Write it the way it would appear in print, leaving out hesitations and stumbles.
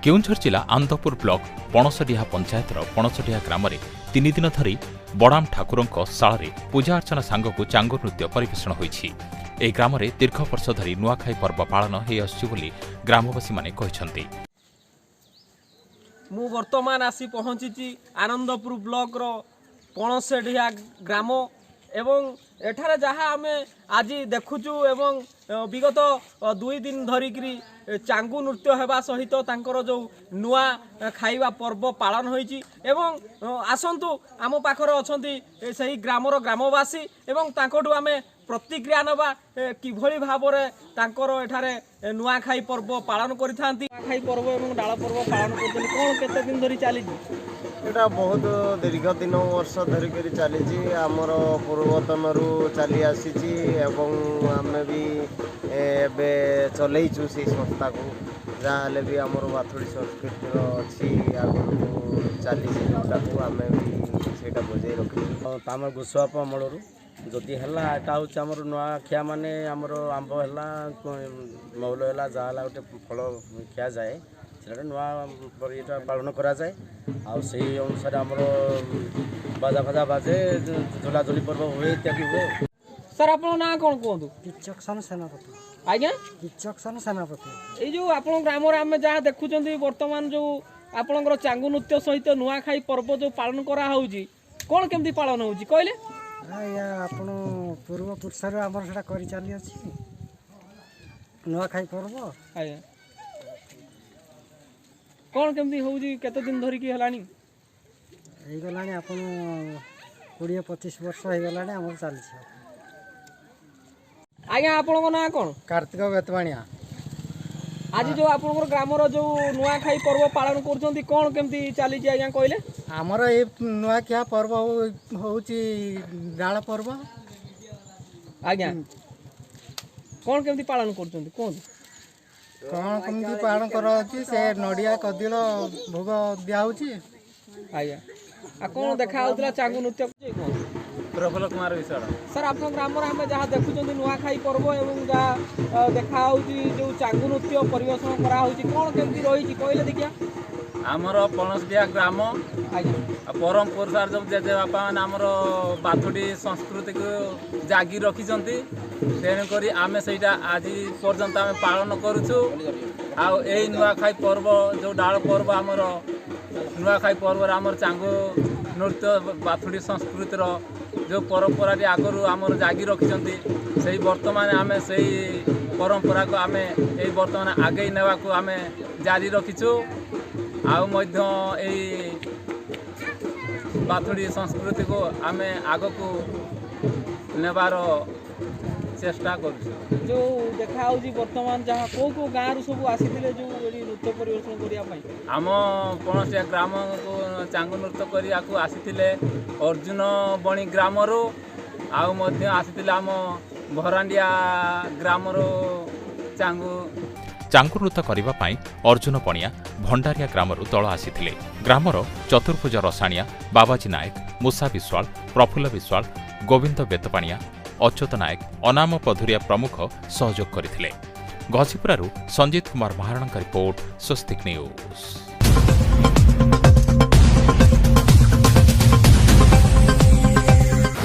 କେଉଁଝର ଜିଲ୍ଲା ଆନନ୍ଦପୁର ବ୍ଲକ ପଣସଡିହା ପଞ୍ଚାୟତର ପଣସଡିହା ଗ୍ରାମରେ 3 ଦିନ ଧରି ବଡ଼ାମ ଠାକୁରଙ୍କ ଶାଳରେ ପୂଜା ଅର୍ଚ୍ଚନା ସାଙ୍ଗକୁ ଚାଙ୍ଗୁ ନୃତ୍ୟ ପରିବେଷଣ ହୋଇଛି। ଏହି ଗ୍ରାମରେ ଦୀର୍ଘ ବର୍ଷ ଧରି ନୂଆଖାଇ ପର୍ବ ପାଳନ ହୋଇଆସୁଛି ବୋଲି ଗ୍ରାମବାସୀମାନେ କହିଛନ୍ତି। ମୁଁ ବର୍ତ୍ତମାନ ଆସି ପହଞ୍ଚିଛି ଆନନ୍ଦପୁର ବ୍ଲକର ପଣସଡିହା ଗ୍ରାମ ଏବଂ ଏଠାରେ ଯାହା ଆମେ ଆଜି ଦେଖୁଛୁ ଏବଂ ବିଗତ 2 ଦିନ ଧରିକିରି ଚାଙ୍ଗୁ ନୃତ୍ୟ ହେବା ସହିତ ତାଙ୍କର ଯେଉଁ ନୂଆ ଖାଇବା ପର୍ବ ପାଳନ ହୋଇଛି। ଏବଂ ଆସନ୍ତୁ, ଆମ ପାଖରେ ଅଛନ୍ତି ସେହି ଗ୍ରାମର ଗ୍ରାମବାସୀ ଏବଂ ତାଙ୍କଠୁ ଆମେ ପ୍ରତିକ୍ରିୟା ନେବା, କିଭଳି ଭାବରେ ତାଙ୍କର ଏଠାରେ ନୂଆଖାଇ ପର୍ବ ପାଳନ କରିଥାନ୍ତି। ନୂଆଖାଇ ପର୍ବ ଏବଂ ଡାଳ ପର୍ବ ପାଳନ କରୁଛନ୍ତି, କ'ଣ କେତେ ଦିନ ଧରି ଚାଲିଛି? ଏଇଟା ବହୁତ ଦୀର୍ଘ ଦିନ ବର୍ଷ ଧରିକରି ଚାଲିଛି। ଆମର ପୂର୍ବତନରୁ ଚାଲି ଆସିଛି ଏବଂ ଆମେ ବି ଏବେ ଚଲେଇଛୁ ସେଇ ସଂସ୍ଥାକୁ। ଯାହାହେଲେ ବି ଆମର ବାଥୁଡ଼ି ସଂସ୍କୃତିର ଅଛି, ଆଗରୁ ଚାଲିଛି, ଯେଉଁଟାକୁ ଆମେ ବି ସେଇଟା ବଜାଇ ରଖିଛୁ। ଆମର ଗୋସୁଆପ ଅମଳରୁ ଯଦି ହେଲା, ଏଇଟା ହେଉଛି ଆମର ନୂଆଖିଆ, ମାନେ ଆମର ଆମ୍ବ ହେଲା, ମହୁଲ ହେଲା, ଯାହା ହେଲା ଗୋଟେ ଫଳ ଖିଆଯାଏ, ସେଇଟା ନୂଆ ଏଇଟା ପାଳନ କରାଯାଏ। ଆଉ ସେଇ ଅନୁସାରେ ଆମର ବାଜା ଫାଜା ବାଜେ, ଝୁଲାଝୁଲି ପର୍ବ ହୁଏ, ଇତ୍ୟାଦି ହୁଏ। ସାର୍, ଆପଣଙ୍କ ନାଁ କ'ଣ କୁହନ୍ତୁ? ବିଚକ୍ଷଣ ସେନାପତି। ଆଜ୍ଞା? ବିଚକ୍ଷଣ ସେନାପତି। ଏଇ ଯେଉଁ ଆପଣଙ୍କ ଗ୍ରାମରେ ଆମେ ଯାହା ଦେଖୁଛନ୍ତି ବର୍ତ୍ତମାନ, ଯେଉଁ ଆପଣଙ୍କର ଚାଙ୍ଗୁ ନୃତ୍ୟ ସହିତ ନୂଆଖାଇ ପର୍ବ ଯେଉଁ ପାଳନ କରାହେଉଛି, କ'ଣ କେମିତି ପାଳନ ହେଉଛି କହିଲେ? ଆଜ୍ଞା, ଆପଣ ପୂର୍ବପୁରୁଷରୁ ଆମର ସେଇଟା କରି ଚାଲିଅଛି ନୂଆଖାଇ ପର୍ବ। ଆଜ୍ଞା, କ'ଣ କେମିତି ହେଉଛି, କେତେ ଦିନ ଧରିକି ହେଲାଣି? ହେଇଗଲାଣି ଆପଣ 20-25 ବର୍ଷ ହେଇଗଲାଣି ଆମର ଚାଲିଛି। ଆଜ୍ଞା, ଆପଣଙ୍କ ନାଁ କ'ଣ? କାର୍ତ୍ତିକ ବେତବାଣିଆ। ଆଜି ଯେଉଁ ଆପଣଙ୍କର ଗ୍ରାମର ଯେଉଁ ନୂଆଖାଇ ପର୍ବ ପାଳନ କରୁଛନ୍ତି, କ'ଣ କେମିତି ଚାଲିଛି ଆଜ୍ଞା କହିଲେ? ଆମର ଏଇ ନୂଆଖିଆ ପର୍ବ ହେଉଛି ଡାଳ ପର୍ବ। ଆଜ୍ଞା, କ'ଣ କେମିତି ପାଳନ କରୁଛନ୍ତି କୁହନ୍ତୁ? କ'ଣ କେମିତି ପାଳନ କରାଯାଉଛି, ସେ ନଡ଼ିଆ କଦିଳ ଭୋଗ ଦିଆହେଉଛି। ଆଜ୍ଞା, ଆଉ କ'ଣ ଦେଖା ହେଉଥିଲା ଚାଙ୍ଗୁ ନୃତ୍ୟ କୁହନ୍ତୁ? ପ୍ରଫୁଲ୍ଲ କୁମାର ବିଶ୍ୱାଳ। ସାର୍, ଆପଣଙ୍କ ଗ୍ରାମରେ ଆମେ ଯାହା ଦେଖୁଛନ୍ତି ନୂଆଖାଇ ପର୍ବ ଏବଂ ଯାହା ଦେଖା ହେଉଛି ଯେଉଁ ଚାଙ୍ଗୁ ନୃତ୍ୟ ପରିବେଷଣ କରାହେଉଛି, କ'ଣ କେମିତି ରହିଛି କହିଲେ ଦେଖିବା? ଆମର ପଣସଡିଆ ଗ୍ରାମ। ଆଜ୍ଞା। ଆଉ ପରମ୍ପରାର ଯେଉଁ ଜେଜେବାପା ମାନେ ଆମର ବାଥୁଡ଼ି ସଂସ୍କୃତିକୁ ଜାଗି ରଖିଛନ୍ତି, ତେଣୁକରି ଆମେ ସେଇଟା ଆଜି ପର୍ଯ୍ୟନ୍ତ ଆମେ ପାଳନ କରୁଛୁ। ଆଉ ଏଇ ନୂଆଖାଇ ପର୍ବ ଯେଉଁ ଡାଳ ପର୍ବ, ଆମର ନୂଆଖାଇ ପର୍ବରେ ଆମର ଚାଙ୍ଗୁ ନୃତ୍ୟ ବାଥୁଡ଼ି ସଂସ୍କୃତିର ଯେଉଁ ପରମ୍ପରାଟି ଆଗରୁ ଆମର ଜାଗି ରଖିଛନ୍ତି, ସେଇ ବର୍ତ୍ତମାନ ଆମେ ସେଇ ପରମ୍ପରାକୁ ଆମେ ଏଇ ବର୍ତ୍ତମାନ ଆଗେଇ ନେବାକୁ ଆମେ ଜାରି ରଖିଛୁ। ଆଉ ମଧ୍ୟ ଏଇ ବାଥୁଡ଼ି ସଂସ୍କୃତିକୁ ଆମେ ଆଗକୁ ନେବାର ଚେଷ୍ଟା କରୁଛୁ। ଯେଉଁ ଦେଖା ହେଉଛି ବର୍ତ୍ତମାନ, ଯାହା କେଉଁ କେଉଁ ଗାଁରୁ ସବୁ ଆସିଥିଲେ ଯେଉଁ ଏଠି ନୃତ୍ୟ ପରିବେଷଣ କରିବା ପାଇଁ? ଆମ କୌଣସି ଗ୍ରାମକୁ ଚାଙ୍ଗୁ ନୃତ୍ୟ କରିବାକୁ ଆସିଥିଲେ ଅର୍ଜୁନ ବଣି ଗ୍ରାମରୁ, ଆଉ ମଧ୍ୟ ଆସିଥିଲେ ଆମ ଭରାଣ୍ଡିଆ ଗ୍ରାମରୁ ଚାଙ୍ଗୁ। ଚାଙ୍ଗୁ ନୃତ୍ୟ କରିବା ପାଇଁ ଅର୍ଜୁନ ପଣିଆ ଭଣ୍ଡାରିଆ ଗ୍ରାମରୁ ଦଳ ଆସିଥିଲେ। ଗ୍ରାମର ଚତୁର୍ଭୁଜ ରସାଣିଆ, ବାବାଜୀ ନାୟକ, ମୂଷା ବିଶ୍ୱାଳ, ପ୍ରଫୁଲ୍ଲ ବିଶ୍ୱାଳ, ଗୋବିନ୍ଦ ବେତପାଣିଆ, ଅଚ୍ୟୁତ ନାୟକ, ଅନାମ ପଧୁରିଆ ପ୍ରମୁଖ ସହଯୋଗ କରିଥିଲେ। ଘସିପୁରାରୁ ସଞ୍ଜିତ କୁମାର ମହାରଣାଙ୍କ ରିପୋର୍ଟ, ସ୍ୱସ୍ତିକ ନ୍ୟୁଜ୍।